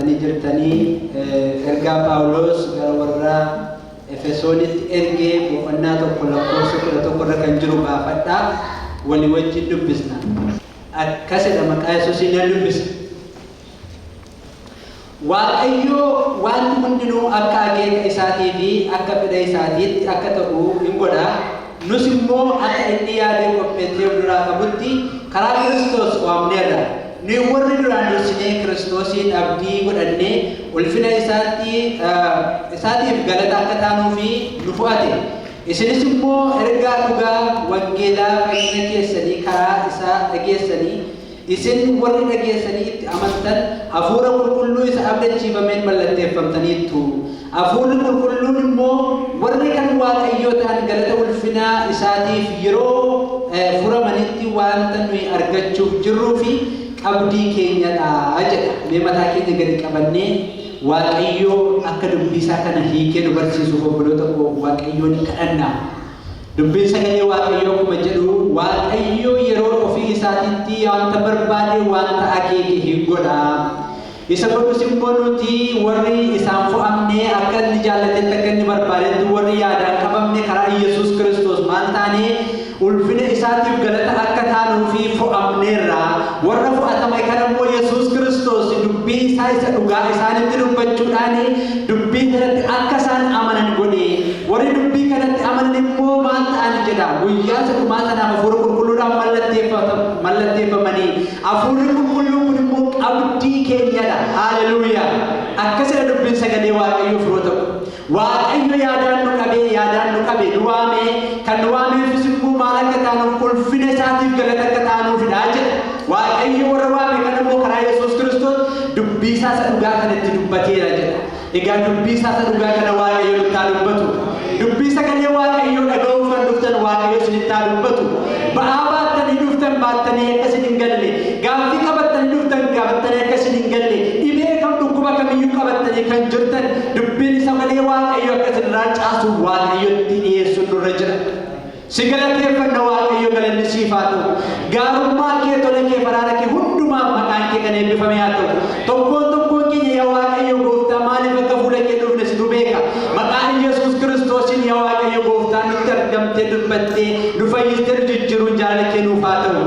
baafattanii jirtanii ergaa Phaawulos gara warra Efesoonitti ergee boqonnaa 1 lakkoofsa 11 irra kan jiru baafadhaa, walii wajjin dubbisna. Akkasidha, maqaa Yesuusiin nan dubbisa. Waaqayyo wanti hundinuu akka akeeka isaatii fi akka fedha isaatiitti akka ta'u in godha, nus immoo akka inni yaadee qopheessee of duraa qabutti karaa Kiristoos fo'amneerra. Nuyi warri duraan dursinee Kiristoosiin abdii godhanne ulfina isaatti isaatiif galata akka taanuufi nu fo'ate. Isinis immoo ergaa dhugaa wangeelaa fayyina keessanii karaa isaa dhageessanii, Isin warri dhageessanii itti amantan Hafuura Qulqulluu isa abdachiifameen mallatteeffamtaniittu. Hafuurri Qulqulluun immoo warri kan Waaqayyoo ta'an galata ulfinaa isaatiif yeroo furamanitti wanta nuyi argachuuf jirruu fi qabdii keenyadha jedha. Mee mataa keenya gadi qabannee Waaqayyo akka dubbii isaa kana hiikee nu barsiisuuf obboloota koo Waaqayyoon kadhanna. Dubbiin sagalee Waaqayyoo akkuma jedhu, Waaqayyo yeroo ofii isaatiitti wanta barbaade, wanta akeeke hin godha. Isa godhus immoo nuti warri isaan fo'amne, akka inni jaallatetti, akka inni barbaadetti warri yaadaan qabamne, karaa Iyyasuus Kiristoos maal taane? Ulfina isaatiif galata akka taanuufi fo'amneerra. Warra fo'atame kana immoo Yesuus Kiristoos dubbii isaa isa dhugaa isaanitti dubbachuudhaan dubbii kanatti akka isaan amanan godhe. Warri dubbii kanatti amanan immoo maal ta'an jedha? Guyyaa isa dhumaa sanaaf Hafuura Qulqulluudhaan mallatteeffamanii. Hafuurri Qulqulluun kun immoo qabdii keenyadha. Haaleluuyaa! Akkasidha dubbiin sagalee Waaqayyoo, firoota ko. Waaqayyo yaadaan nu qabee, yaadaan nu qabe, nu waamee, kan nu waameefis immoo maal akka taanuuf? Ulfina isaatiif galata akka taanuufidha jedha. Waaqayyo warra waame kana immoo karaa Yesuus Kiristoos dubbii isaa isa dhugaa kanatti dubbateera jedha. Egaa dubbii isaa isa dhugaa kana Waaqayyo nutti haa dubbatu. Dubbii sagalee Waaqayyoo dhaga'uuf kan dhuftan Waaqayyo isinitti haa dubbatu. Ba'aa baattanii dhuftan baattanii akka isin hin galle, gaaffii qabattanii dhuftan qabattanii akka isin hin galle, dhibee kam, dhukkuba kamiyyuu qabattanii kan jirtan dubbiin sagalee Waaqayyoo akka isin irraa caasu Waaqayyotti dhiyeessuun nurra jira. Si galateeffanna Waaqayyo, galanni siif haa ta'u. Gaarummaa kee, tola kee, faraara kee hundumaaf maqaan kee kan eebbifame haa ta'u. Tokkoon tokkoon keenya, yaa Waaqayyo gooftaa, maaliif akka fuula kee dhufne situ beeka. Maqaa Iyyasuus Kiristoosiin, yaa Waaqayyo gooftaa, nutti argamtee, dubbattee, nu fayyistee, nu jijjiiruun jaalala kee nuuf haa ta'u.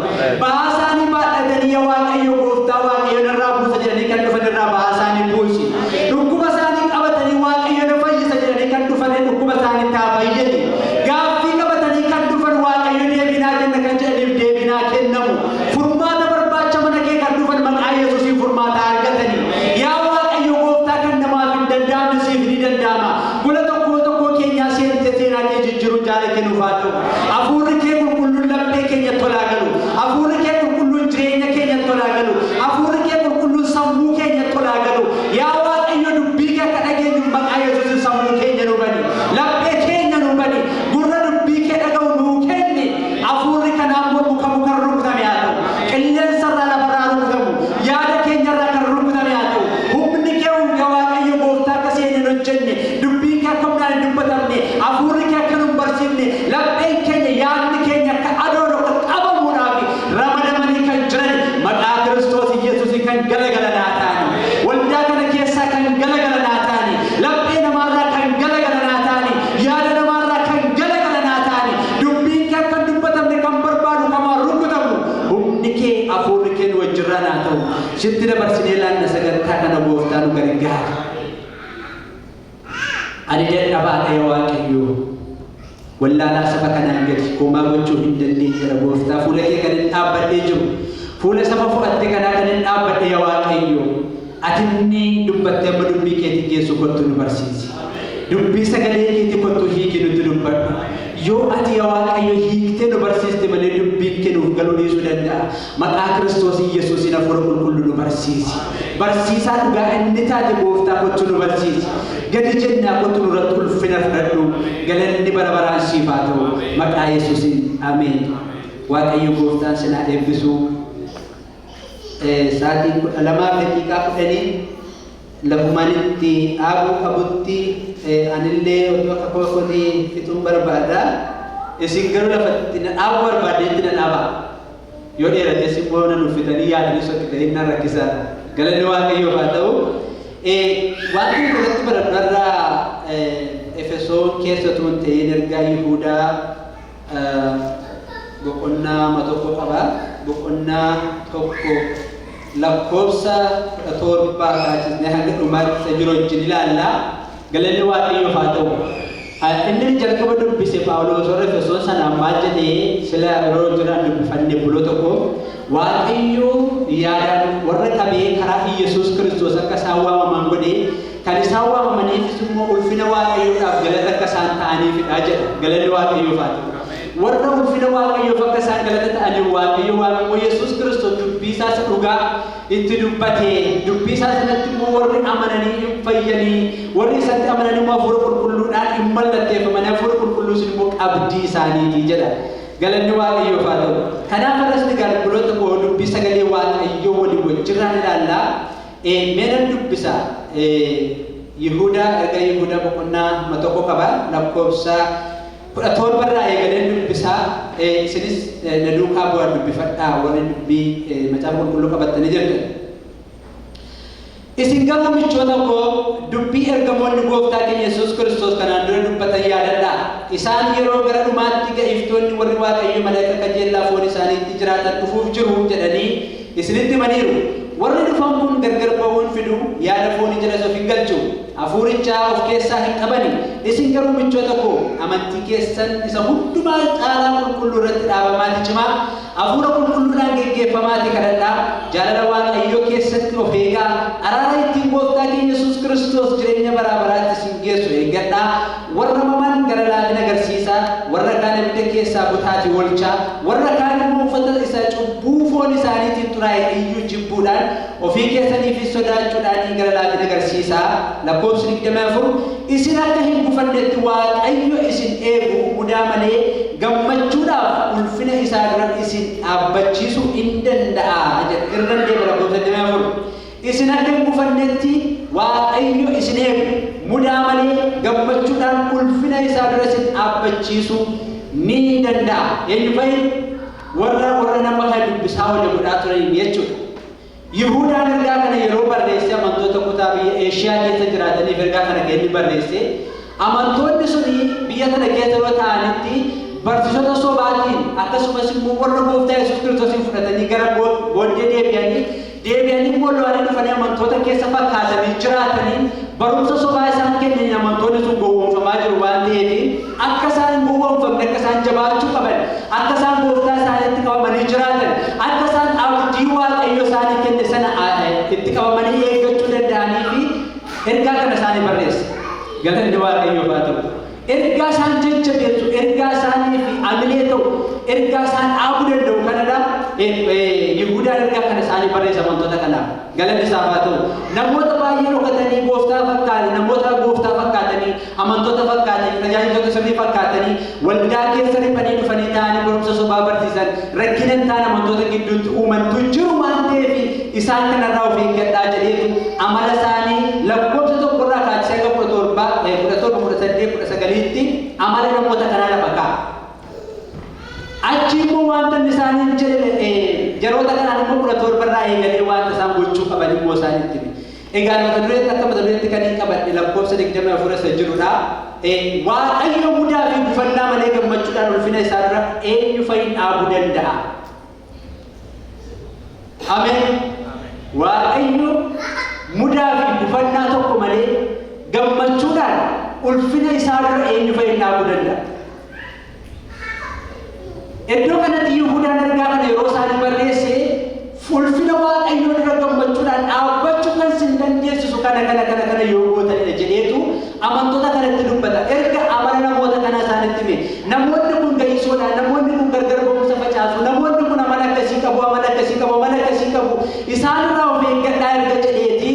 Ba'aa isaanii baadhatanii, yaa Waaqayyo gooftaa, Waaqayyo narraa buusa jedhanii kan dhufan irraa ba'aa isaanii buusi. Dhukkuba isaanii qabatanii Waaqayyo na fayyisa jedhanii kan dhufan dhukkuba isaaniitti haa fayyani. Gaaffii qabatanii kan dhufan Waaqayyo deebii naa kenna kan jedhaniif deebii naa kennamu. Furmaata barbaacha mana kee kan dhufan maqaa Yesuusiin furmaata argatani. Yaa Waaqayyo gooftaa, kan namaaf hin danda'amne siif ni danda'ama. Gola tokkoo tokkoo keenyaa seentee seenaa kee jijjiiruun jaalala kee nuuf haa ta'u. Hafuurri kee qulqulluun laphee keenya tolaa galu. Hafuurri kee qulqulluun jireenya keenya tolaa galu. Hafuurri kee qulqulluun sammuu keenya tolaa galu. Yaa Waaqayyo, dubbii kee akka dhageenyuuf maqaa Yesuusiin sammuu keenya nu bani. Laphee keenya nu bani. Gurra dubbii kee dhaga'u nuu kenni. Hafuurri kanaan mormu kamuu kan rukutame haa ta'u. Qilleensa irraa, lafarraa rukutamu. Yaada keenya irraa kan rukutame haa ta'u. Humni kee, yaa Waaqayyo gooftaa, akka seenee hin hojjenne, dubbiin kee akka humnaan hin dubbatamne, hafuurri kee akka nu hin barsiifne, lapheen keenya, yaadni keenya akka adoolu, akka qabamuudhaaf ramadamanii kan jiran maqaa Kiristoos Yesuusii kan galagalan haa ta'ani. Waldaa kana keessaa kan galagalan haa ta'ani. Laphee namaarraa kan galagalan haa ta'ani. Yaada namaarraa kan galagalan haa ta'ani. Dubbiin kee akka hin dubbatamne kan barbaadu kamaa rukutamu. Humni kee, hafuurri kee nu wajjirraan haa ta'u. Sitti dabarsinee laanna sagantaa kana, gooftaa, nu gargaari. Ani dadhabaadha, yaa Waaqayyo. Wallaalaa saba kanaan gadi homaa gochuu hin dandeenyedha, gooftaa, fuula kee kan hin dhaabbadhee jiru. Fuula saba fo'atte kanaa kan hin dhaabbadhe, yaa Waaqayyo. Ati inni dubbattee amma dubbii keetii geessu kottu nu barsiisi. Dubbii sagalee keetii kottu hiiki, nutti dubbadhu. Yoo ati, yaa Waaqayyo, hiiktee nu barsiiste malee dubbiin kee nuuf galuu dhiisuu danda'a. Maqaa Kiristoos Yesuusiin Hafuura Qulqulluu nu barsiisi. Barsiisaa dhugaa inni taate, gooftaa, kottu nu barsiisi. Gadi jennaa kottu nurratti ulfina fudhadhu. Galanni bara baraan siif haa ta'u. Maqaa Yesuusiin, ameen. Waaqayyo gooftaan sinaa eebbisu. Sa'aatiin 12:10, lafumaan itti dhaabuu qabutti anillee otoo akka kootii fixuun barbaada. Isin garuu lafatti na dhaabuu barbaaddeetti na dhaabaa. Yoo dheerates immoo na nuffitanii yaadanii sokkitanii na rakkisaadha. Galanni Waaqayyoof haa ta'u. Wanti nuti irratti barannu har'a Efesoon keessatu hin ta'in ergaa Yihuudaa boqonnaa 1 qaba. Boqonnaa 1 lakkoofsa 17 kaasnee hanga dhumaatti isa jiru wajjin ilaalla. Galanni Waaqayyoof haa ta'u. Inni jalqaba dubbise Phaawulos warra Efesoon sanaan maal jedhee sila yeroo jiran dubbifanne buloo tokko? Waaqayyo yaadaan warra qabee karaa Iyyasuus Kiristoos akka isaan waamaman godhee, kan isaan waamamaniifis immoo ulfina Waaqayyoodhaaf galata akka isaan ta'aniifidha jedha. Galanni Waaqayyoof haa ta'u. Warra ulfina Waaqayyoof akka isaan galata ta'aniif Waaqayyo waame immoo Yesuus Kiristoos dubbii isaa isa dhugaa itti dubbate. Dubbii isaa sanatti immoo warri amananii hin fayyanii, warri isatti amanan immoo Hafuura Qulqulluudhaan hin mallatteeffamanii, Hafuura Qulqulluus immoo qabdii isaaniiti jedha. Galanni Waaqayyoof haa ta'u. Kanaaf har'as egaa obboloota koo, dubbii sagalee Waaqayyoo walii wajjirraan ilaallaa. Mee nan dubbisa. Yihuudaa, erga Yihuudaa boqonnaa 1 qaba, lakkoofsa 17 irraa eegaleen dubbisaa. Isinis na duukaa bu'aa dubbifadhaa, warri dubbii macaafa qulqulluu qabattanii jirtan. Isin garuu michoota koo, dubbii ergamoonni gooftaa keenya Yesuus Kiristoos kanaan dura dubbatan yaadadhaa. Isaan yeroo gara dhumaatti ga'iftoonni warri Waaqayyo malee akka kajeellaa foon isaaniitti jiraatan dhufuuf jiru jedhanii isinitti himaniiru. Warri dhufan kun gargar ba'uu hin fidu, yaada foonii jalas of hin galchu. Hafuuricha of keessaa hin qabani. Isin garuu michoota koo, amantii keessan isa hundumaa caalaa qulqulluu irratti dhaabamaati cimaa. Hafuura Qulqulluudhaan geggeeffamaatii kadhadhaa. Jaalala Waaqayyoo keessatti of eegaa. Araara ittiin Gooftaa keenya Yesuus Kiristoos jireenya baraa baraatti isin geessu eeggadhaa. Warra maman gara laafina agarsiisaa, warra kaan ibidda keessaa butaatii oolchaa, warra kaan immoo uffata isa cubbuu foon isaaniitiin xuraa'e iyyuu jibbuudhaan, ofii keessaniifis sodaachuudhaan gara laafina agarsiisaa. Lakkoofsi 24, Isin akka hin gufannetti Waaqayyo isin eegu, mudaa malee gammachuudhaaf ulfina isaa dura isin dhaabbachiisuu in danda'a jedha. Irran deema, lakkoofsa 24. Isin akka hin gufannetti Waaqayyo isin eegu, mudaa malee gammachuudhaan ulfina isaa dura isin dhaabbachiisuu ni danda'a. Eenyu fa'i? Warra nama kana dubbisaa oole godhaa turaniin jechuudha. Yihuudaan ergaa kana yeroo barreesse amantoota kutaa biyya Eeshiyaa keessa jiraataniif ergaa kana kan inni barreesse. Amantoonni suni biyya sana keessa yeroo ta'anitti barsiisota sobaatiin, akkasumas immoo warra Gooftaa Yesuus Kiristoosiin fudhatanii gara booddee deebi'anii immoo lo'anii dhufanii amantoota keessa fakkaatanii jiraatanii barumsa sobaa isaan kennaniin amantoonni sun gowwoomfamaa jiru waan ta'eef, akka isaan hin gowwoomfamne, akka isaan jabaachuu qaban, akka isaan Gooftaa isaaniitti qabamanii jiraatan, akka isaan abdii Waaqayyo isaanii kenne sana itti qabamanii eeggachuu danda'anii fi ergaa kana isaanii barreesse. Galanni Waaqayyoof haa ta'u. Ergaa isaan jajjabeessu, ergaa isaanii fi amilee ta'u, ergaa isaan dhaabuu danda'u kanadha. Yihudaan ergaa kana isaanii barreessa amantoota kanaaf. Galanni isaaf haa ta'u. Namoota baay'ee dhokatanii gooftaa fakkaatan, namoota gooftaa fakkaatanii, amantoota fakkaatanii, tajaajiltoota sirrii fakkaatanii, waldaa keessa riphanii dhufanii ta'anii barumsa sobaa barsiisan, rakkina hin taane amantoota gidduutti uumantu jiru waan ta'eef, isaan kanarraa of eeggadhaa jedheetu amala isaanii lakkoofsa 1rraa kaasee hanga 17, 17, 18, 19tti amala namoota kanaa lafa kaa'a. Achi immoo wanta inni isaaniin jedhe, jaroota kanaan immoo 17rraa eegalee wanta isaan gochuu qaban immoo isaanitti hime. Egaa mata dureetti akka mata dureetti kan hin qabadhe lakkoofsa 24 isa jirudha. Waaqayyo mudaa fi gufannaa malee gammachuudhaan ulfina isaa dura eenyu fa'i dhaabuu danda'a? Ameen. Waaqayyo mudaa fi gufannaa tokko malee gammachuudhaan ulfina isaa dura eenyu fa'i dhaabuu danda'a? Iddoo kanatti Yihudaan ergaa kana yeroo isaanii barreesse, ulfina Waaqayyoo dura gammachuudhaan dhaabbachuu kan sin dandeessisu kana, kana, kana, kana yoo gootanidha jedheetu amantoota kanatti dubbata. Erga amala namoota kanaa isaanitti hime. Namoonni kun ga'isoodha, namoonni kun gargar ba'umsa facaasu, namoonni kun amala akkasii qabu, amala akkasii qabu, amala akkasii qabu. Isaan irraa of eeggadhaa erga jedheeti,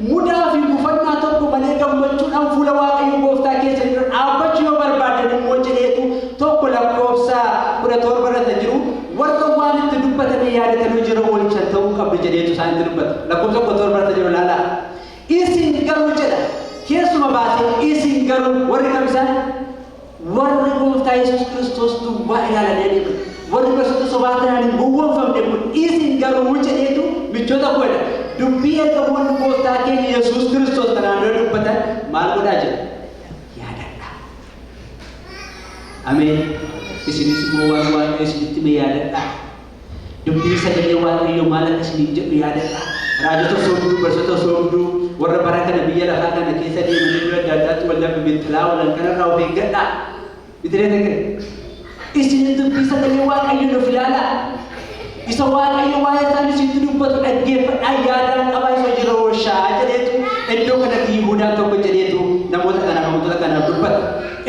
mudaa fi gufannaa tokko malee gammachuudhaan fuula Waaqayyo gooftaa keessan dura dhaabbachuu yoo barbaadan immoo jedheetu, 1 lakkoofsa 17 irra jiru, warra waan itti dubbatame yaadatanii hojiirra oolchan ta'uu qabdu jedheetu isaanitti dubbata. Lakkoofsa 17 irra jiru ilaalaa. Isin garuu jedha. Keessuma baasee isin garuu warri kam isaan? Warri Gooftaa Yesuus Kiristoos duwwaa ilaalanii adeeman. Warri barsiisota sobaa kanaan hin gowwoomfamne kun, isin garuu jedheetu, michoota koodha. Dubbii ergamoonni Gooftaa keenya Yesuus Kiristoos maal godhaa jedha? Yaadadhaa. Ameen. Isinis immoo waan Waaqayyo isinitti hime yaadadhaa. Dubbii sagalee Waaqayyoo maal akka isiniin jedhu yaadadhaa. Raajota soobduu, barsiisota soobduu, warra bara kana biyya lafaa kana keessa deemanii iddoo adda addaatti waldaa bibittilaa oolan kanarraa of eeggadhaa. Bitiree ta'e. Isin dubbii sagalee Waaqayyoo of ilaalaa. Isa Waaqayyo waa'ee isaan isinitti dubbatu dhaggeeffadhaa, yaadaan qabaa, isa hojiirra oolchaa jedheetu iddoo kanatti Yihudaan tokko jedheetu namoota kanaaf, amantoota kanaaf dubbata.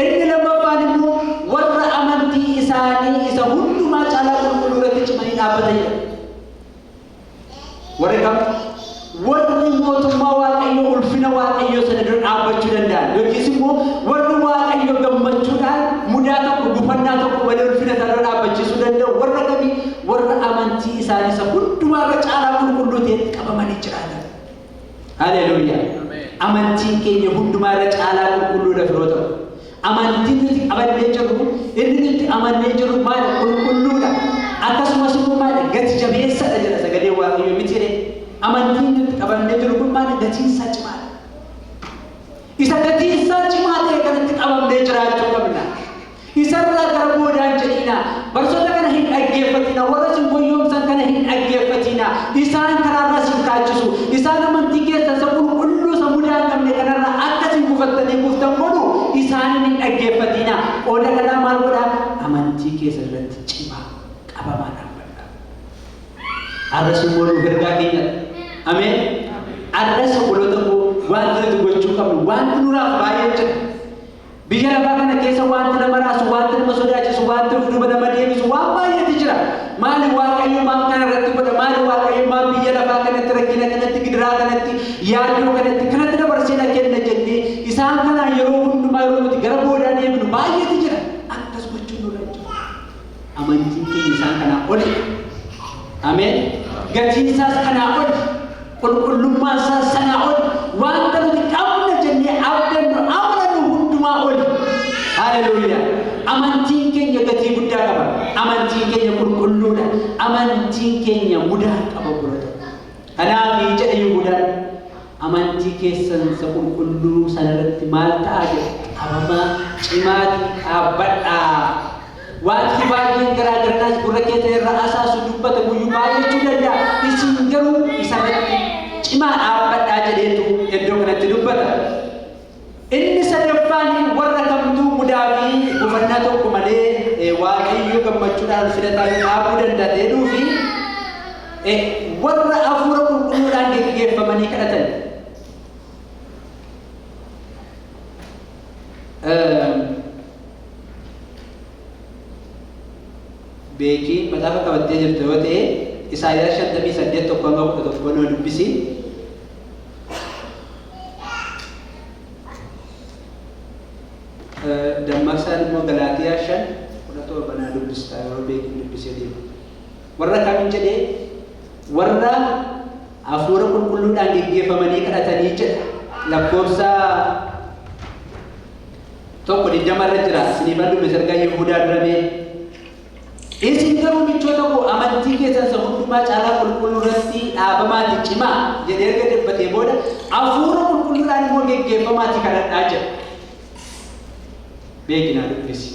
Inni lammaffaan immoo warra amantii isaanii isa hundumaa caalaa qulqulluu irratti cimanii dhaabbatanidha. Warri kam? Warri mootummaa Waaqayyoo, ulfina Waaqayyoo sana dura dhaabbachuu danda'an yookiis immoo warri Waaqayyo gammachuudhaan mudaa tokko, gufannaa tokko malee ulfina isaa dura dhaabbachiisuu danda'u warra kamii? Warra amantii isaanii isa hundumaa irra caalaa qulqulluu ta'etti qabamanii jiraatan. Haleluuyaa. Amantiin keenya hundumaa irra caalaa qulqulluudha, firoota. Amantiin nuti qabannee jirru, inni nuti amannee jirru maali? Qulqulluudha. Akkasumas immoo maali? Gati jabeessadha jedha sagalee Waaqayyoo miti jedhee. Amantiin nuti qabannee jirru kun maali? Gatiin isaa cimaadha. Isa gatiin isaa cimaa ta'e kanatti qabamnee jiraachuu qabna. Isarraa gara boodaan jedhina. Barsoota kana hin dhaggeeffatina. Warra isin goyyoomsan kana hin dhaggeeffatina. Isaan karaarraa isin kaachisu. Isaan amantii keessan isa qulqulluu, isa mudaa hin qabne kanarraa akka isin gufattanii kuftan godhu. Isaan hin dhaggeeffatina. Qooda kanaa maal godhaa? Amantii keessan irratti cimaa qabamaa dhaabbadha. Arras immoo nuuf ergaa keenyadha. Ameen. Arras, obboloota koo, wanti nuti gochuu qabnu, wanti nuraaf baay'ee jira. Biyya lafaa kana keessa wanti nama raasu, wanti nama sodaachisu, wanti of duuba nama deebisu waan baay'eetu jira. Maali Waaqayyo maaf kana irratti godha? Maali Waaqayyo maaf biyya lafaa kanatti, rakkina kanatti, gidiraa kanatti, yaaddoo kanatti, kanatti dabarsee na kenna jennee isaan kanaan yeroo hundumaa yeroo nuti gara boodaa deebinu baay'eetu jira. Akkas gochuun nurra hin jiru. Amantiin keenya isaan kanaa oli. Ameen. Gatiin isaas kanaa oli. Qulqullummaan isaas sanaa oli. Wanta nuti qabna jennee abdannu, amanannu hundumaa oli. Haleluuyaa. Amantiin keenya gatii guddaa qaba. Amantiin keenya qulqulluudha. Amantiin keenya mudaa qaba, obboloota. Kanaaf jedhe Yihudaan, amantii keessan isa qulqulluu sanarratti maal ta'aa jedhe? Qabamaa cimaatii dhaabbadhaa. Wanti baay'een garaa garanaas gurra keessan irra asaasu dubbata guyyuu baay'achuu danda'a. Isin garuu isarratti cimaa dhaabbadhaa jedheetu iddoo kanatti dubbata. Inni sadaffaan warra kamtuu mudaa fi gufannaa tokko malee Waaqayyo gammachuudhaan ulfina isaa dhaabuu danda'a jedhuu fi warra hafuura qulqulluudhaan geggeeffamanii kadhatan. Beekii macaafa qabattee jirtu yoo ta'e, Isaayyaas 58:1 hanga 11 nuu dubbisi. Dammaqsaan immoo Galaatiyaa 5:17 naa dubbista yeroo beekiin dubbisee deemu. Warra kamiin jedhee? Warra hafuura qulqulluudhaan geggeeffamanii kadhatanii jedha. Lakkoofsa 1:20 irra jira. Isiniifan dubbisa ergaa Yihudaa duramee. Isin garuu, michoota koo, amantii keessan isa hundumaa caalaa qulqulluu irratti dhaabamaati cimaa jedhee erga dubbatee booda, hafuura qulqulluudhaan immoo geggeeffamaati kadhadhaa jedha. Beekinaa dubbisi.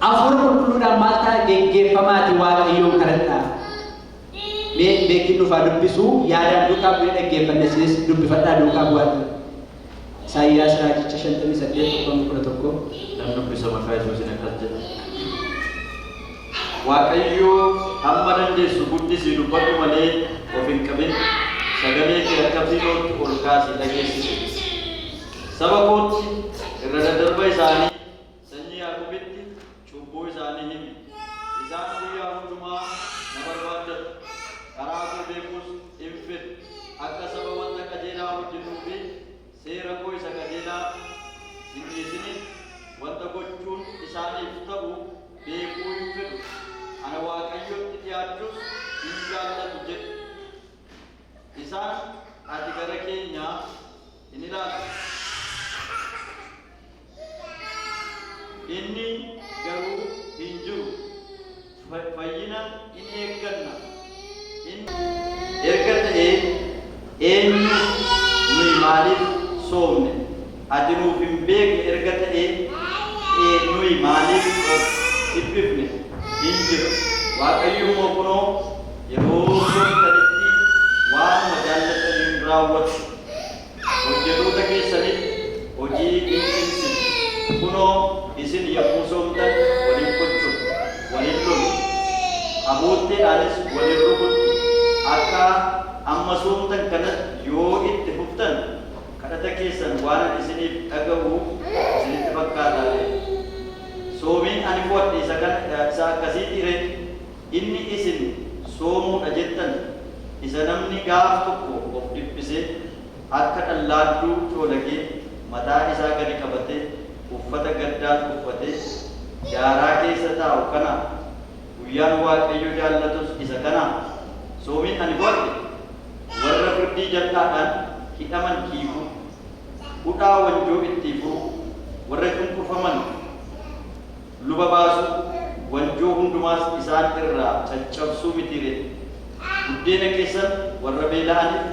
Hafuura qulqulluudhaan maal ta'a? Geggeeffamaati Waaqayyoon kadhadhaa. Mee beekin dhufaa dubbisu, yaadaan duukaa bu'ee dhaggeeffanne, isinis dubbifadhaa duukaa bu'aati. Isaayyaas raajicha 58:1 hanga 11. Nan dubbisa maqaa Yesuusiin, akkas jedha. Waaqayyoo hamma dandeessu guddisii dubbadhu malee of hin qabin. Sagalee kee akka biilootti ol kaasii dhageessisi. Saba kootti irra daddarba isaanii, sanyii Yaaqoobitti cubbuu isaanii himi. Isaan guyyaa hundumaa na barbaaddatu. Karaa koo beekuus in fedhu. Akka saba wanta qajeelaa hojjetuu fi seera koo isa qajeelaa hin dhiisiniif wanta gochuun isaaniif ta'u beekuu hin fedhu. Ana Waaqayyotti dhi'aachuus hin jaallatu jedhe. Isaan, "Ati gara keenya hin ilaaltu." Inni garuu hin jiru. Fayyina in eegganna. Inni erga ta'ee eenyuuf nuyi maaliif soomne? Ati nuuf hin beekne erga ta'ee nuyi maaliif of dhiphifne hin jiru. Waaqayyo immoo kunoo yeroo soomtanitti waanuma jaallataniin raawwatu. Hojjetoota keessanitti hojii hin cimsine. Kunoo isin yommuu soomtan waliin qochu, waliin lolu. Abootteedhaanis waliin rukuttu. Akka amma soomtan kanatti yoo itti fuftan kadhata keessan waan ani isiniif dhaga'u isinitti fakkaataa? Soomiin ani fo'adhe isa kana isa akkasiitii ree? Inni isin soomuudha jettan isa namni gaaf tokko of dhiphisee akka dhallaadduu coolagee mataa isaa gadi qabatee uffata gaddaas uffatee daaraa keessa taa'u kana. Guyyaan Waaqayyo jaallatus isa kanaa? Soomiin ani fo'adhe warra firdii jal'aadhaan hidhaman hiikuu, hudhaa wanjoo itti furuu, warra cunqurfaman luba baasuu, wanjoo hundumaas isaan irraa caccabsuu miti ree? Buddeena keessan warra beela'aniif,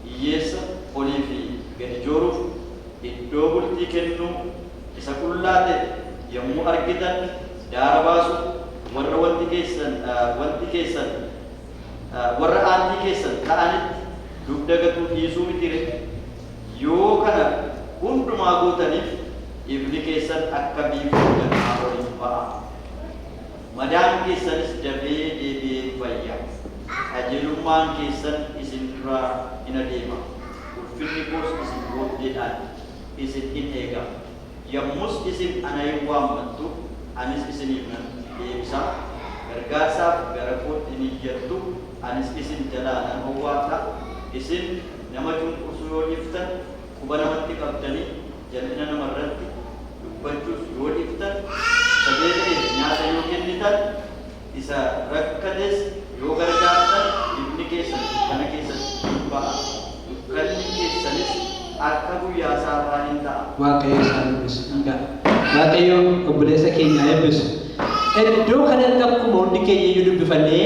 hiyyeessa olii fi gadi jooruuf iddoo bultii kennuu, isa qullaa ta'e yommuu argitan daara baasuu, warra wanti keessan warra aantii keessan ta'anitti dugda gatuu dhiisuu miti ree? Yoo kana hundumaa gootaniif ifni keessan akka biiftuu ganamaa ol hin ba'a. Madaan keessanis dafee deebi'ee hin fayya. Qajeelummaan keessan isin duraa in adeema. Ulfinni koos isin booddeedhaan isin in eega. Yommus isin ana hin waammattu, anis isiniif nan deebisa. Gargaarsaaf gara kootti in iyyattu, anis isin jalaa nan owwaadha. Isin nama cunqursuu yoo dhiiftan, quba namatti qabdanii jal'ina namarratti dubbachuus yoo dhiiftan, isa beela'eef nyaata yoo kennitan, isa rakkates yoo gargaartan, ifni keessan dukkana keessatti hin ba'a. Dukkanni keessanis akka guyyaa saafaa hin ta'a. Waaqayyo isaan eebbisu. Waaqayyo obboleessa keenya eebbisu. Iddoo kanatti akkuma hundi keenya iyyuu dubbifannee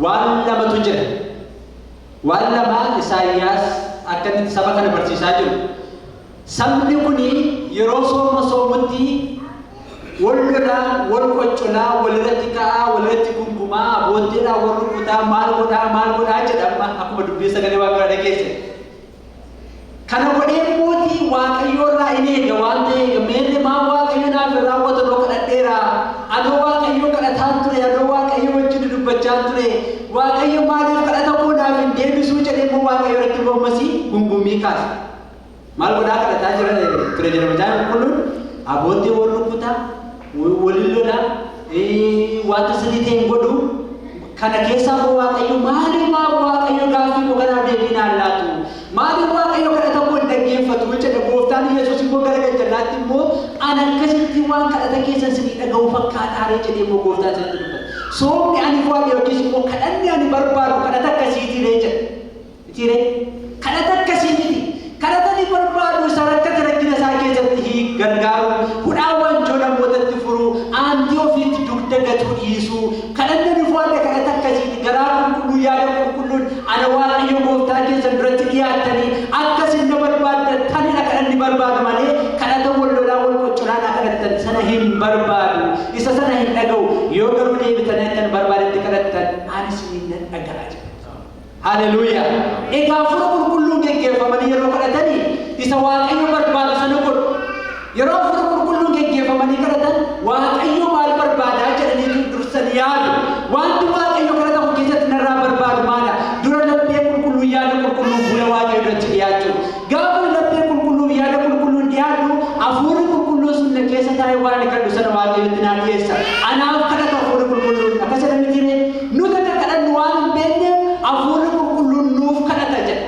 waan lamatu jira. Waan lama Isaayyaas akka inni saba kana barsiisaa jiru. Sabni kuni yeroo sooma soomutti wal lolaa, wal qoccolaa, walirratti ka'aa, walirratti gungumaa, booddeedhaa wal rukutaa, maal godhaa, maal godhaa jedha amma akkuma dubbii sagalee Waaqayyoo dhageesse. Kana godhee mootii Waaqayyoo irraa in eega waan ta'eef, meerre maa Waaqayyo naaf hin raawwatu? Anoo kadhadheera. Anoo Waaqayyo kadhataan ture, anoo Waaqayyo wajjin dubbachaa ture. Waaqayyo maaliif kadhata koo naaf hin deebisuu jedhee immoo Waaqayyo irratti immoo ammasii gungummii kaasa. Maal godhaa kadhataa jira ture jedha Macaafa Qulqulluun? Aboottee wal rukutaa, waliin lolaa, wanta sirrii ta'e hin godhu. Kana keessaa immoo Waaqayyo maaliif maaf Waaqayyo gaaffii koo kanaaf deebii naan laatu? Maaliif Waaqayyo kadhata koo hin dhaggeeffatu jedhe. Gooftaan Yesuus immoo gara gajjallaatti immoo ana akkasitti waan kadhata keessan isinii dhaga'u fakkaataaree jedhee immoo gooftaan isinitti dubbata. Soomni ani fo'adhe yookiis immoo kadhanni ani barbaadu kadhata akkasiitiree jedha. Mitiiree? Kadhata akkasii miti. Kadhata ni barbaadu isa rakkate rakkina isaa keessatti gargaaru, hudhaa wanjoo namootatti furu, aantii ofiitti dugda gatuu dhiisuu. Kadhanni ni fo'adhe kadhata akkasiiti. Garaa qulqulluu, yaada qulqulluun ana Waaqayyo gooftaa keessan duratti dhiyaattanii akkasin na barbaaddattanidha kadhanni barbaadu malee kadhata wal lolaa wal qoccolaa na kadhattan sana hin barbaadu. Isa sana hin dhaga'u. Yoo garuu deebitanii akkan barbaadetti kadhattan, ani isiniin nan dhaga'a jedha. Haleluuyaa! Egaa Hafuura Qulqulluun geggeeffamanii yeroo kadhatanii isa Waaqayyo barbaadu sana godhu. Yeroo Hafuura Qulqulluun geggeeffamanii kadhatan Waaqayyo maal barbaadaa jedhanii dursanii yaadu. Wanti Waaqayyo kadhata koo keessatti narraa barbaadu maala? Dura laphee qulqulluu, yaada qulqulluu fuula Waaqayyo duratti dhiyaachuu. Gaafa laphee qulqulluu, yaada qulqulluun dhiyaadhu, Hafuurri Qulqulluun sun na keessa taa'ee waan ani kadhu sana Waaqayyotti naa dhiyeessa. Anaaf kadhata Hafuurri Qulqulluun. Akkas jedha mitiiree? Nuti akka kadhannu waan hin beekneef Hafuurri Qulqulluun nuuf kadhata jedha.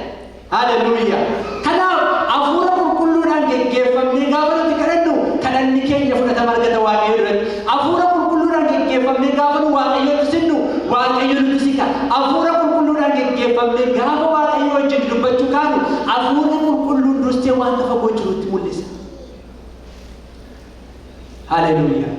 Haleluuyaa! Kanaaf Hafuura Qulqulluudhaan geggeeffamnee gaafa nuti kadhannu kadhanni keenya fudhatama argata Waaqayyo duratti. Hafuura Qulqulluudhaan geggeeffamnee gaafa nu Waaqayyotti sinnu Waaqayyo nutti siqa. Hafuura Qulqulluudhaan geggeeffamnee gaafa Waaqayyo wajjin dubbachuu kaanu Hafuurri Qulqulluun dursee waan fagoo jirutti mul'isa. Haleluuyaa!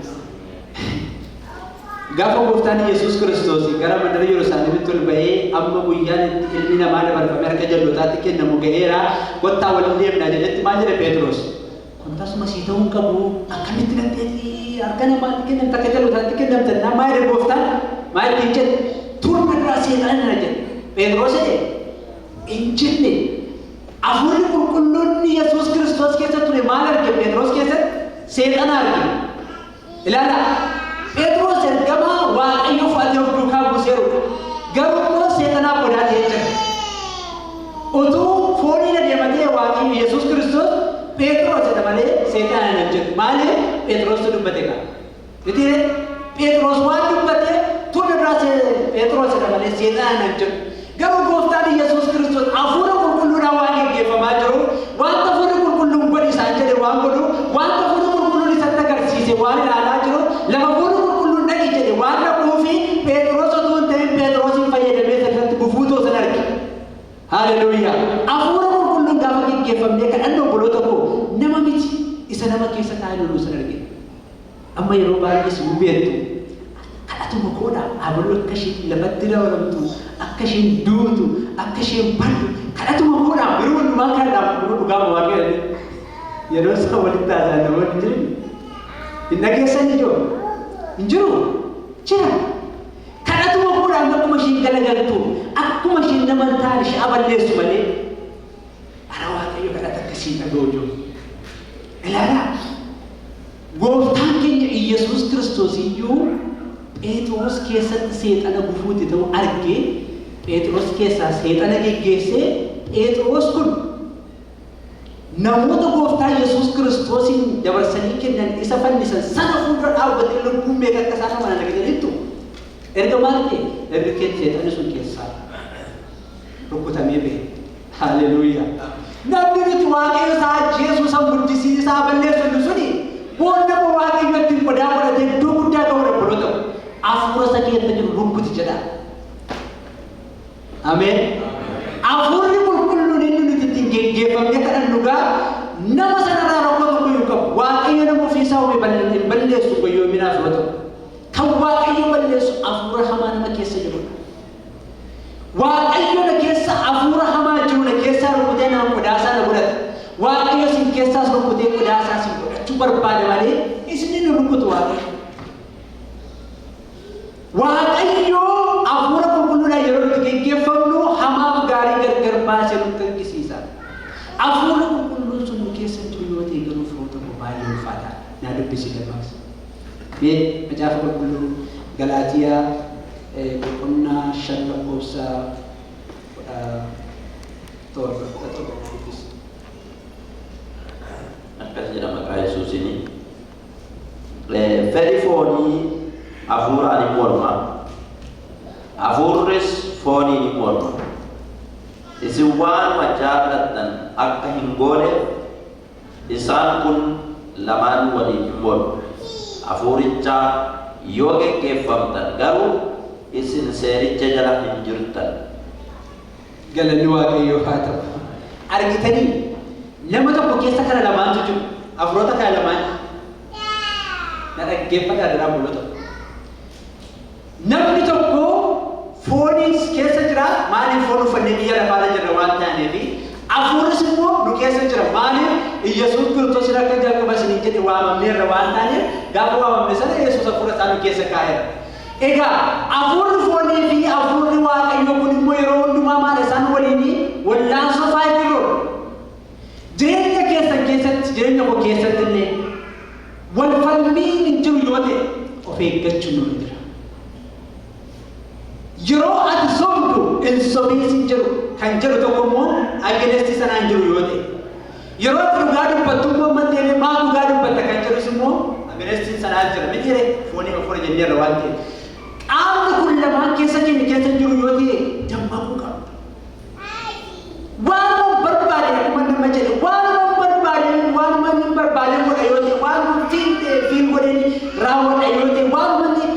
Gaafa gooftaan Yesuus Kiristoos gara mandara Yerusaalemitti ol ba'ee, amma guyyaan itti ilmi namaa dabarfamee harka jallootaatti kennamu ga'eera, kottaa waliin deemnaa jedhetti maal Maal jedhe Phexros? Kun tasuma sii ta'uu hin qabu, akkamitti dandeettii harka namaatti kennamta, akka jalootaatti kennamta naa maal jedhe gooftaan? Maal ittiin jedhe? Turna duraa seexana jedhe. Phexros jedhe hin jenne. Hafuurri qulqulluun Yesuus Kiristoos keessa ture maal arge Phexros keessatti? Seexana arge. Ilaala. Phexros ergamaa Waaqayyo fudhatee of duukaa buuseerudha. Garuu immoo seexanaaf qodaa ta'ee jira. Utuu fooniin adeematee Waaqayyo Yesuus Kiristoos Phexros jedha malee seexana hin jedhu. Maaliif? Phexrostu dubbate qaba. Miti Phexros waan dubbate turre biraa Phexros jedha malee seexana hin jedhu. Garuu gooftaan Yesuus Kiristoos hafuura qulqulluudhaan waan geggeeffamaa jiru, wanta hafuurri qulqulluun godhi isaan jedhe waan godhu, wanta hafuurri qulqulluun isatti agarsiise waan ilaalaa jiru, lafa hafuurri qulqulluun dhaqi jedhe waan dhaquufi Phexros utuu hin ta'in Phexrosiin fayyadamee irratti gufuu ta'u san arge. Haleluuyaa! Hafuura qulqulluun gaafa geggeeffamnee kadhannu, obboloota koo, nama miti, isa nama keessa taa'ee loluu san arge. Amma yeroo baay'ee si beektu kadhatuma koodha, abaluu akka isheen lafatti dabalamtu, akka isheen duutu, akka isheen baddu kadhatuma koodha. Yeroo hundumaa kadhadhaaf yeroo dhugaa waaqayyo yeroo isaan walitti haasa'an namoonni jiran hin dhageessan ijoo hin jiru jira. Kadhatuma koodhaan akkuma isheen galagaltu, akkuma isheen nama hin taane ishee aballeessu malee ara Waaqayyo kadhata akkasii dhaga'u jiru. Ilaalaa. Gooftaan keenya Iyyasuus Kiristoos iyyuu Phexros keessatti seexana gufuutti ta'u argee, Phexros keessaa seexana geggeessee, Phexros kun namoota gooftaa Yesuus Kiristoosiin dabarsanii kennan, isa fannisan sana fuuldura dhaabbatee lubbuun meeqa akka isaan amanan argitaniittu. Erga maal ta'e? Erga seexanni sun keessaa rukutamee ba'e. Haleluuyaa. Namni nuti Waaqayyo isaa ajjeesuu, isa guddisii, isaa balleessu suni boonna Waaqayyo ittiin qodaa godhatee iddoo guddaa ga'uudha, obboloota. Hafuura isa keessa jiru rukkuti jedha. Ameen. Hafuurri qulqulluun inni nuti ittiin geggeeffamnee kadhannu gaa nama sanarraa rakkoo tokko hin qabu. Waaqayyo nama ofiisaa uume hin balleessu goyyoominaaf yoo ta'u. Kan Waaqayyo balleessu hafuura hamaa nama keessa jirudha. Waaqayyo na keessa hafuura hamaa jiru na keessaa rukutee nama qodaasaa na godhata. Waaqayyo isin keessaas rukutee qodaasaa isin godhachuu barbaada malee isin hin rukutu Waaqayyo. Waaqayyo hafuura qulqulluudhaan yeroo nuti geggeeffamnu hamaaf gaarii gargar baasee nutti argisiisa. Hafuurri qulqulluun sun nu keessa jiru yoo ta'e garuu, firoota koo, baay'ee ulfaataadha. Naa dubbisi dabaas. Mee macaafa qulqulluu Galaatiyaa boqonnaa 5 lakkoofsa 17, 17 naa dubbisi. Akkas jedha maqaa Yesuusiin. Fedhi foonii hafuuraan hin morma. Hafuurris fooniin hin morma. Isin waanuma jaallattan akka hin gooneef isaan kun lamaan waliin hin mormu. Hafuurichaa yoo geggeeffamtan garuu isin seericha jala hin jirtan. Galanni Waaqayyoof haa ta'u. Argitanii, nama tokko keessa kana lamaantu jiru. Hafuurota kana lamaan. Na dhaggeeffadhaa daraa, obboloota. Namni tokko fooniis keessa jira. Maaliif? Foon uffannee biyya lafaarra jirra waan taaneef. Hafuurris immoo nu keessa jira. Maaliif? Iyyasuus Kiristoos akka jalqaba isiniin jedhe waamamneerra waan taaneef, gaafa waamamne sana Yesuus hafuura isaa nu keessa kaa'eera. Egaa hafuurri foonii fi hafuurri Waaqayyoo kun immoo yeroo hundumaa maal isaan waliin wallaansoo faayitirru. Jireenya keessan keessatti, jireenya koo keessatti illee wal falmiin hin jiru yoo ta'e of eeggachuun nurra jira. Yeroo ati sobdu hin sobiin sin jedhu kan jedhu tokko immoo against sanaan jiru yoo ta'e. Yeroo ati dhugaa dubbattu immoo mallee maal dhugaa dubbatta kan jedhus immoo against sanaan jira. Miti jedhee foonii hafuura jenneerra waan ta'eef. Qaamni kun lamaan keessa keenya keessa jiru yoo ta'e dammaquu qabna. Waanuma barbaade, akkuma nama jedhe, waanuma barbaade, waanuma inni barbaade godha yoo ta'e, waanuma feel ta'e feel godheen raawwadha yoo ta'e, waanuma inni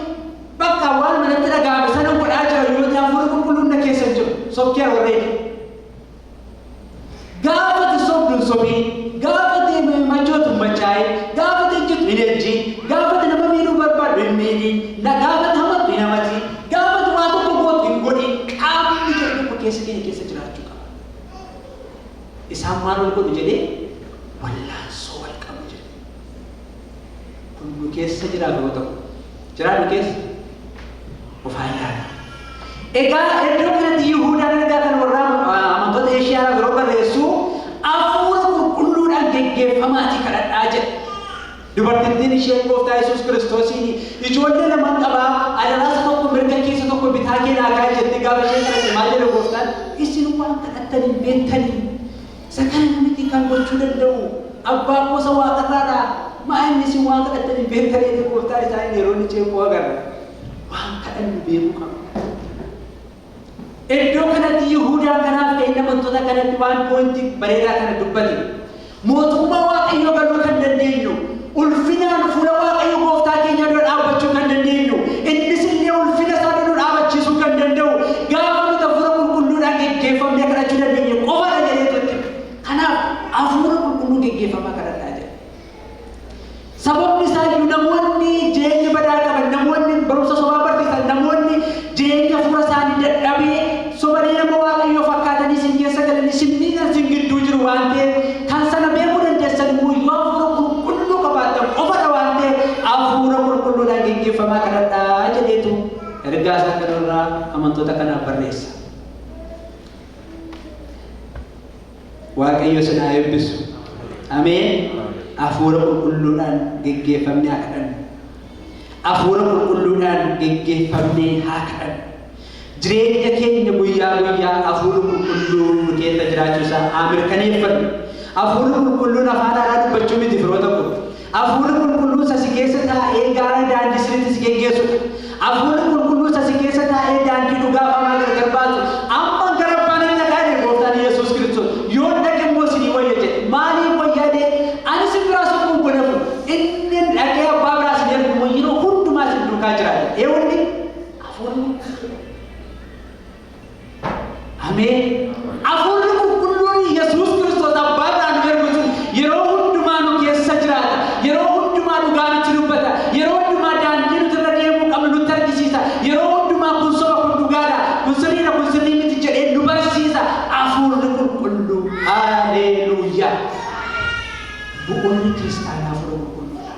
bakka waanuma natti dhaga'ame sana godhaa jira yoo ta'e, hafuurri qulqulluun na keessa jiru. Sobkeera warreeti. Gaafa ati sobdu hin sobiin, gaafa ati machootu hin machaa'in, gaafa ati ejjitu hin ejjiin, gaafa ati nama miidhuu barbaaddu hin miidhiin, gaafa ati hamattu hin hamatiin, gaafa ati waa tokko gootu hin godhin, qaamni jedhu tokko keessa keenya keessa jiraachuu qaba. Isaan maal wal godhu jedhee Wallaansoo wal qabu jedhe. Kun nu keessa jira yeroo ta'u. Jiraa nu keessa? Of haa ilaallu. Egaa iddoo kanatti Yihuudaan ergaa kan warra amantoota Eeshiyaa yeroo barreessu hafuura qulqulluudhaan geggeeffamaatii kadhadhaa jedhe. Dubartittiin isheen gooftaa Yesuus Kiristoosiin ijoollee lamaan qabaa, adaraasa tokko mirga keessa tokko bitaa kee naa kaa'i jettee gaafa isheen kadhatte maal jedhe gooftaan? Isin waan kadhattan hin beektanii. Isa kana miti kan gochuu danda'u abbaa koosa waaqarraadha. Maa inni isin waan kadhattan hin beektanii jedhe gooftaan isaanii yeroo inni ceephuu agarra. Waan kadhannu beekuu qabna. Iddoo kanatti Yihuudaan kanaaf ta'e amantoota kanatti waan point bareedaa kana dubbate. Mootummaa Waaqayyoo galuu kan dandeenyu, ulfinaan fuula Waaqayyo gooftaa keenyaa dura dhaabbachuu kan dandeenyu, innis illee ulfina isaa dura nu dhaabachiisuu kan danda'u, gaafa nuti hafuura qulqulluudhaan geggeeffamnee kadhachuu dandeenye qofadha jedhee tutti. Kanaaf hafuura qulqulluu geggeeffamaa kadhadhaa jedha. Sababni isaa iyyuu namoonni jireenya badaa qaban, namoonni barumsa sobaa barsiisan, namoonni jireenya hafuura isaanii dadhabee sobanii nama Waaqayyoo fakkaatanii isin keessa galanii isin miidhan isin gidduu jiru waan ta'eef, kan sana beekuu dandeessan immoo yoo hafuura qulqulluu qabaattan qofadha waan ta'eef, hafuura qulqulluudhaan geggeeffamaa kadhadhaa jedheetu ergaa isaa kanarraa amantoota kanaaf barreessa. Waaqayyo isin haa eebbisu. Ameen. Hafuura qulqulluudhaan geggeeffamnee haa kadhannu. Hafuura qulqulluudhaan geggeeffamnee haa kadhannu. Jireenya keenya guyyaa guyyaa hafuurri qulqulluu nu keessa jiraachuu isaa haa mirkaneeffannu. Hafuurri qulqulluun afaan haaraa dubbachuu miti, firoota koo. Hafuurri qulqulluun isa si keessa taa'ee gaara daandii sirriitti si geggeessudha. Hafuurri qulqulluun isa si keessa taa'ee daandii dhugaa hamaa gargar baasu. Amma gara abbaa nan dhaqaa jedhe gooftaan Yesuus Kiristoos. Yoon dhaqe immoo isinii wayya jedhe. Maaliif wayyaa jedhee? Ani isin biraa sokkuun kun hafu. Inni dhaqee abbaa biraa isin ergu immoo yeroo hundumaa isin duukaa jira jedhe. Eewwanni hafuurri qulqulluun. Ameen. Hafuurri qulqulluun Yesuus Kiristoos abbaa irraa nu ergu sun yeroo hundumaa nu keessa jiraata. Yeroo hundumaa dhugaa nutti dubbata. Yeroo hundumaa daandii nuti irra deemuu qabnu nutti argisiisa. Yeroo hundumaa kun soba, kun dhugaadha, kun sirriidha, kun sirrii miti jedhee nu barsiisa. Hafuurri qulqulluu. Haleluuyaa. Bu'uurri kiristaanaa hafuura qulqulluudha.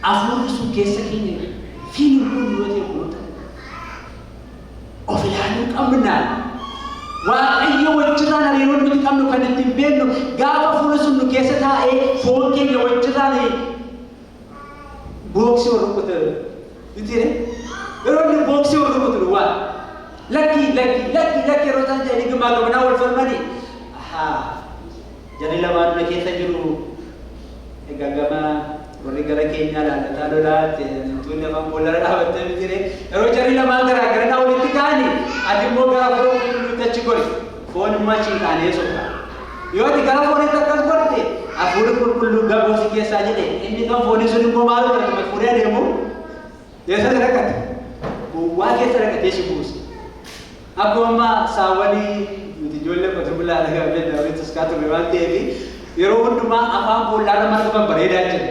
Hafuurri sun keessa keenya fiiluu kun yoo ta'e goota. Of ilaaluu qabna. Waaqayyo wajjirraan hariiroo nuti qabnu kan ittiin beeknu gaafa hafuurri sun nu keessa taa'ee foon keenya wajjirraan booksii wal rukutu. Miti yeroo inni booksii wal rukutu duwwaa. Lakki, lakki, lakki, lakki yeroo isaan jedhanii gamaa gamanaa wal falmanii. Ahaa, jarri lamaan na keessa jiru. Egaa gama warri gara keenyaa laallataa lolaa tuunni afaan boollara dhaabattee miti. Yeroo jarri lamaan garaa garanaa walitti ka'anii, ati immoo gara foon qulqulluutti achi gori. Foon immoo achi hin kaanee sokka. Yoo ati gara foonitti akkas gorte, hafuurri qulqulluu gaboo si keessaa jedhe, inni kan foonii sun immoo maal godhatu fuudhee adeemu? Eessa dhaqate? Bowwaa keessa dhaqatee si buusa. Akkuma amma saawwanii nuti ijoollee qote bulaa dhagaa beektaa walitti tuskaa turre waan ta'eef, yeroo hundumaa afaan boollaarra marga babbareedaa jira.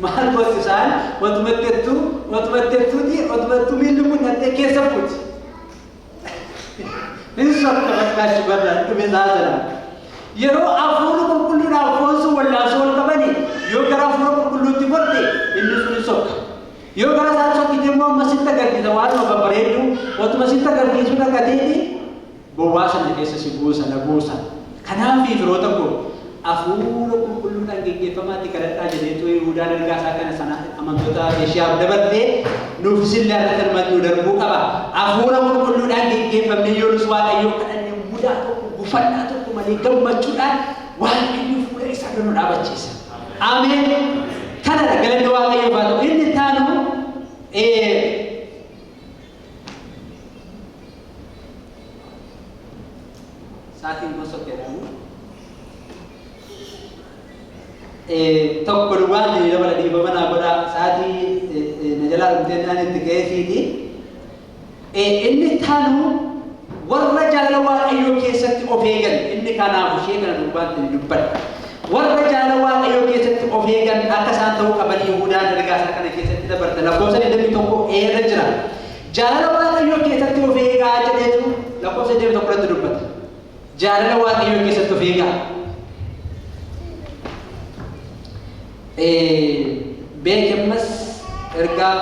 Maal gootu isaan? Watumatti ettuu, watumatti ettuuti, watumattuu miilli kun dhattee keessa buuti. Hin sokka fakkaachu barraan dhume isaa sana. Yeroo hafuurri qulqulluudhaan foon sun wallaansoo wal qabani, yoo gara hafuura qulqulluutti gorte inni sun hin sokka. Yoo gara isaa sokkite immoo amma sitti agarsiisa waanuma babbareeddu, watuma sitti agarsiisuu dhaqateeti bowwaa sana keessa si buusa, na buusa. Kanaaf firoota koo, hafuura qulqulluudhaan geggeeffamaatti kadhadhaa jedheetu Yihuudaan ergaa isaa kana sana amantoota Eeshiyaaf dabartee nuufis illee irratti hirmaachuu darbuu qaba. Hafuura qulqulluudhaan geggeeffamnee yoo nus Waaqayyoon kadhanne, mudaa tokko, gufannaa tokko malee gammachuudhaan Waaqayyo fuula isaa dura nu dhaabachiisa. Ameen. Kanadha, galanni Waaqayyoof haa ta'u. Inni itti aanu sa'aatiin kun sokkeedhaamu. Tokko duwwaan ni dabala, dhiifama naa godhaa, sa'aatii na jalaa dhumtee naan itti ka'eesiiti. Inni itti aanu warra jaalala Waaqayyoo keessatti of eegan, inni kanaaf ishee kana duwwaatti ni dubbadha. Warra jaalala Waaqayyoo keessatti of eegan akka isaan ta'uu qaban Yihuudaan ergaa isaa kana keessatti dabarta. Lakkoofsa 21 eerra jira. Jaalala Waaqayyoo keessatti of eegaa jedheetu lakkoofsa 21 irratti dubbata. Jaalala Waaqayyoo keessatti of eegaa. Beekammas ergaa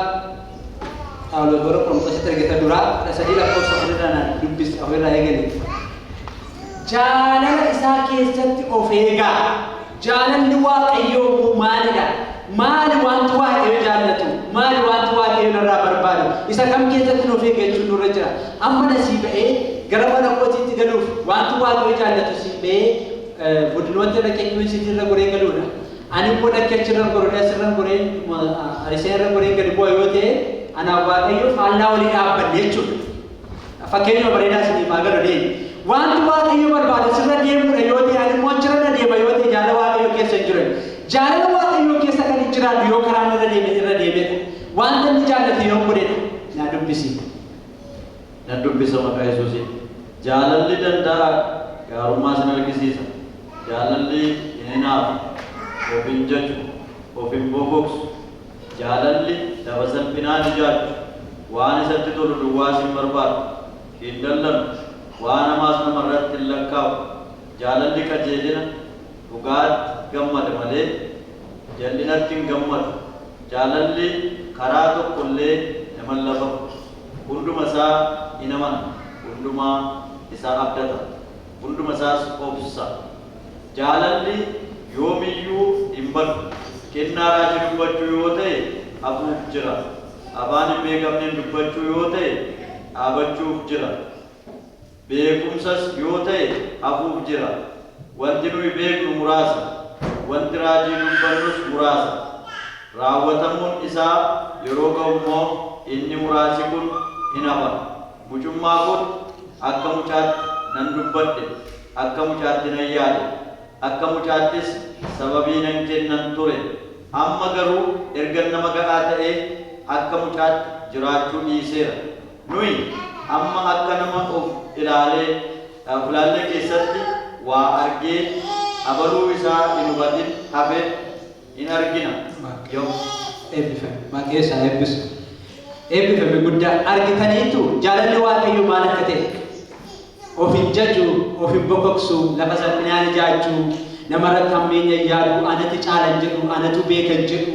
Phaawulos warra Qorontositti ergata duraa 13 lakkoofsa 4 irraa naan dubbisi, 4 irraa eegale. Jaalala isaa keessatti of eegaa. Jaalalli Waaqayyoo immoo maalidha? Maali wanti Waaqayyo jaallatu? Maali wanti Waaqayyo narraa barbaadu? Isa kam keessatti of eeggachuun nurra jira? Amma na sii ba'ee gara mana kootiitti galuuf wanti Waaqayyo jaallatu sii ba'ee budinoota irra qeqqiminsiitii irra goree galuudha. Ani immoo lakkee achirra goree, asirra goree, arisee irra goree gadi bu'a yoo ta'e, anaaf Waaqayyo faallaa walii dhaabbanne jechuudha. Fakkeenya bareedaa isiniif haa galu deemi. Wanti Waaqayyo barbaadu sirra deemuudha yoo ta'e, ani immoo achirra na deema yoo ta'e, jaalala Waaqayyo keessa hin jiran. Jaalala Waaqayyoo keessa kan hin jiraannu yoo karaan irra deeme irra deemedha. Wanta inni jaallate yoo godhedha. Naa dubbisi. Nan dubbisa maqaa Yesuusiin. Jaalalli danda'a gaarummaa sin argisiisa. Jaalalli hin hinaafu, of hin jaju, of hin bokoksu. Jaalalli lafa salphinaan ijaaju, waan isatti tolu duwwaas hin barbaadu, hin dallanu, waan hamaas namarratti hin lakkaa'u. Jaalalli qajeelina, dhugaatti gammada malee jal'inatti hin gammadu. Jaalalli karaa tokko illee nama hin lafamu. Hunduma isaa in amana, hundumaa isaa abdata, hunduma isaas obsa. Jaalalli yoomiyyuu hin badu. Kennaa raajii dubbachuu yoo ta'e hafuuf jira. Afaan hin beekamneen dubbachuu yoo ta'e dhaabachuuf jira. Beekumsas yoo ta'e hafuuf jira. Wanti nuyi beeknu muraasa. Wanti raajii dubbannus muraasa. Raawwatamuun isaa yeroo ga'u immoo inni muraasi kun hin hafa. Mucummaa kootti akka mucaatti nan dubbadhe, akka mucaatti nan yaade, akka mucaattis sababii nan kennan ture. Amma garuu erga nama ga'aa ta'ee akka mucaatti jiraachuu dhiiseera. Nuyi amma akka nama of ilaalee of ilaallee keessatti waa argee abaluu isaa hin hubatin hafe in argina. Yoo Eebbifame. Maqaa isaa eebbisu. Eebbifame guddaa. Argitaniitu jaalalli Waaqayyoo maal akka ta'e. Of hin jaju, of hin bokoksu, lafa salphinaan ijaajjuu, namarratti hammeenya hin yaadu, anatu caalan jedhu, anatu beekan jedhu.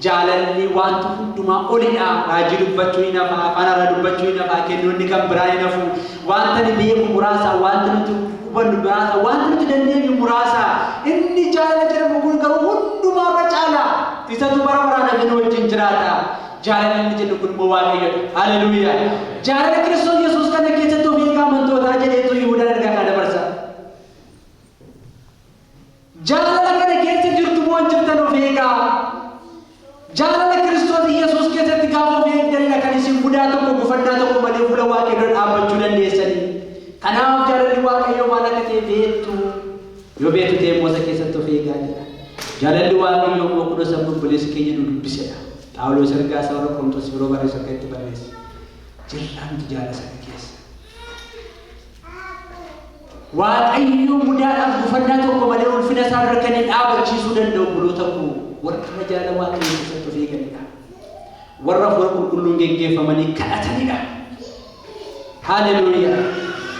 Jaalalli wanta hundumaa olidha. Raajii dubbachuu hin hafa, afaan haaraa dubbachuu hin hafa, kennoonni kan biraa hin hafu. Wanta ni beeku muraasa, wanta nuti hubannu muraasa, wanta nuti dandeenyu muraasa. Inni jaalala jedhamu kun garuu hundumaarra caala. Isatu bara baraan hafe nu wajjin jiraata. Jaalala inni jennu kun immoo Waaqayyoodha. Haleluuyaa. Jaalala Kiristoos Yesuus kana keessatti of eegaa amantootaa jedheetu Yihuudaan ergaa kana dabarsa. Jaalala kana keessa jirtu moo hin jirtan, of eegaa. Jaalala Kiristoos Yesuus keessatti gaafa of eegganidha kan isin mudaa tokko, gufannaa tokko malee fuula Waaqayyoo dhaabbachuu dandeessanii. Kanaaf jaalalli Waaqayyoo maal akka ta'e beektu. Yoo beektu ta'e immoo isa keessatti of eegaa jedha. Jaalalli Waaqayyoo immoo kunoo sabni obboleessi keenya nu dubbisedha. Phaawulos ergaa isaa warra Qorontos yeroo barreessu akka itti barreesse. Jirraa nuti jaalala sana keessa? Waaqayyo mudaadhaaf gufannaa tokko malee ulfina isaa irra kan hin dhaabachiisuu danda'u, obboloota koo, warra jaalala Waaqayyoo keessatti of eeganidha. Warra Hafuura Qulqulluun geggeeffamanii kadhatanidha. Haleluuyaa.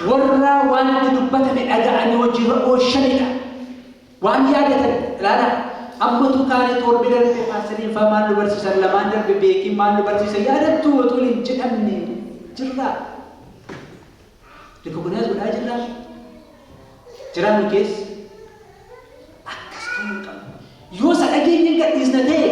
Warra waan itti dubbatame dhaga'anii hojiirra oolchanidha. Waan yaadatan ilaalaa. Ammatu kaanii torbee darbe paastariin fa'aa maal nu barsiisan, lamaan darbe beekiin maal nu barsiisan yaadattu otoo hin jedhamne jirraa. Recognize godhaa jirraa? Jiraa nu keessa? Akkas ta'uu hin qabu. Yoo isa dhageenya hin gadhiisna ta'e,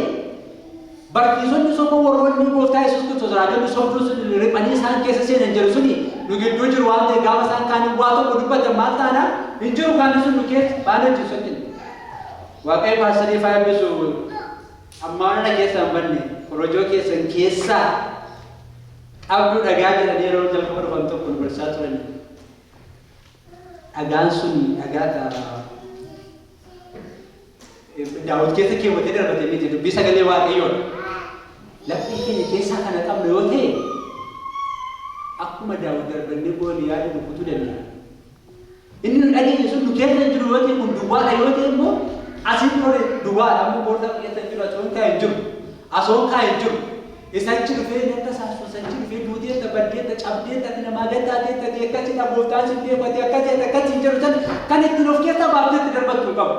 barsiisonni soba warroonni gooftaa Yesuus Kiristoos raajonni sobduu sun riphanii isaan keessa seenan jedhu suni nu gidduu jiru waan ta'e, gaafa isaan kaanii waa tokko dubbatan maal taana? Hin jiru kaanii sun nu keessa baana hojii sochina. Waaqayyo paastarii faa eebbisu. Ammaa na keessa hin banne, korojoo keessan keessaa qabdu dhagaa jedhanii yeroo jalqaba dhufan tokko nu barsiisaa turani. Dhagaan sun dhagaadha. Daawit keessa keewwatee darbate miti, dubbii sagalee Waaqayyoodha. Laphee keenya keessaa kana qabnu yoo ta'e, akkuma Daawit darbannee Gooliyaadii rukutuu danda'a. Inni nu dhageenye sun nu keessa hin jiru yoo ta'e, kun duwwaadha yoo ta'e immoo, asiin ol duwwaadha, amma boolla keessa hin jiru, asoon kaa'e hin jiru. Asoon kaa'e hin jiru. Isachi dhufee akka saasuu, isachi dhufee duuteetta, baddeetta, cabdeetta, ati namaa gattaateetta, ati akkasidha, gooftaan sin beeku, ati akkasidha, akkasii jedhu san kan ittiin of keessaa baaftee itti darbattu hin qabu.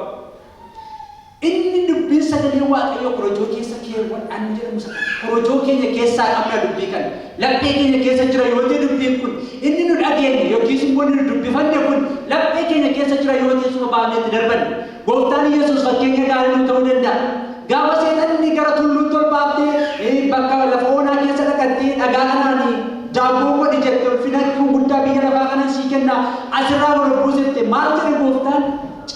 Inni dubbiin sagalee Sagalee Waaqayyoo korojoo keessa keewwadhaan jedhamu sana korojoo keenya keessaa qabna. Dubbii kana laphee keenya keessa jira yoo ta'e, dubbiin kun inni nu dhageenye yookiis immoo inni nu dubbifanne kun laphee keenya keessa jira yoo ta'e, suma baafneetti darbanne. Gooftaan Yesuus fakkeenya gaarii nu ta'uu danda'a. Gaafa seexanni gara tulluutti ol baaftee, bakka lafa onaa keessa dhaqattee, dhagaa kanaan daabboo godhi jette, ulfina guddaa biyya lafaa kanan sii kenna, asirraa ol buusette, maal jedhe gooftaan?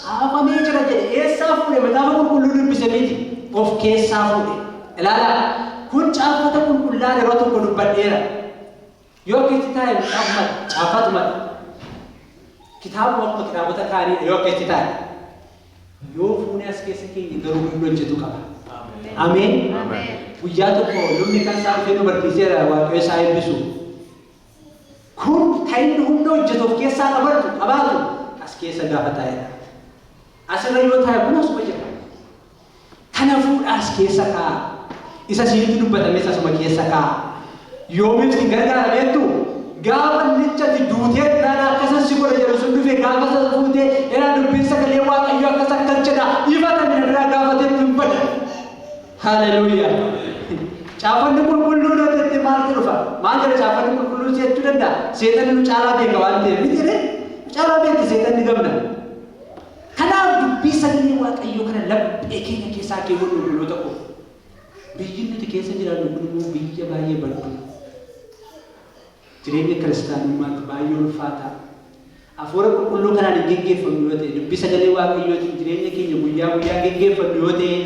"Caafamee jira" jedhe. Eessaa fuudhe? Macaafa qulqulluu dubbise miti, of keessaa fuudhe. Ilaalaa, kun caaffata qulqullaa yeroo tokko dubbadheera. Yoo akkasitti taa'e caaffatuma kitaabuma akkuma kitaabota kaaniidha yoo akkasitti taa'e. Yoo fuunee as keessa keenya garuu humna hojjetu qaba. Ameen. Guyyaa tokko lubni kan isaa dhufee nu barsiiseera, Waaqayyo isaa eebbisu. Kun kan inni humna hojjetu of keessaa qabaatu as keessa gaafa taa'edha. Asirra yoo taa'e kun asuma jira. Kana fuudha as keessa kaa'a. Isa siinitti dubbatames asuma keessa kaa'a. Yoomiif si gargaara beektu? Gaafa lichati duutee dhaan akkasan si godha jedhu sun dhufe, gaafa san fuutee dheeraa dubbiin sagalee Waaqayyoo akkas akkas jedha ifatame na biraa gaafatetti hin bada. Haleluuyaa. Caafanni qulqulluun hojjette maaltu dhufa? Maal jedha caaffanni qulqulluun si jechuu danda'a? Seexanni nu caalaa beeka waan ta'eef miti jedhee nu caalaa beekti seexanni gamna. Kanaaf dubbii sagalee Waaqayyoo kana laphee keenya keessaa keewwannu, obboloota koo. Biyyi nuti keessa jiraannu kun immoo biyya baay'ee baddu. Jireenya kiristaanummaatti baay'ee ulfaataa. Hafuura qulqulluu kanaan hin geggeeffamnu yoo ta'e, dubbii sagalee Waaqayyootiin jireenya keenya guyyaa guyyaa geggeeffannu yoo ta'e,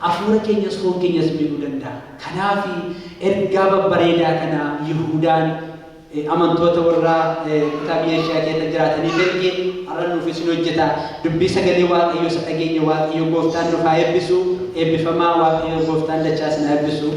hafuura keenyas foon keenyas miidhuu danda'a. Kanaaf ergaa babbareedaa kana Yihuudaan amantoota warra kutaa biyya Eshiyaa keessa jiraataniif erge har'a nuufis ni hojjeta. Dubbii sagalee Waaqayyoo isa dhageenya Waaqayyo gooftaan nuuf haa eebbisu. Eebbifamaa, Waaqayyo gooftaan dachaa isin haa eebbisu.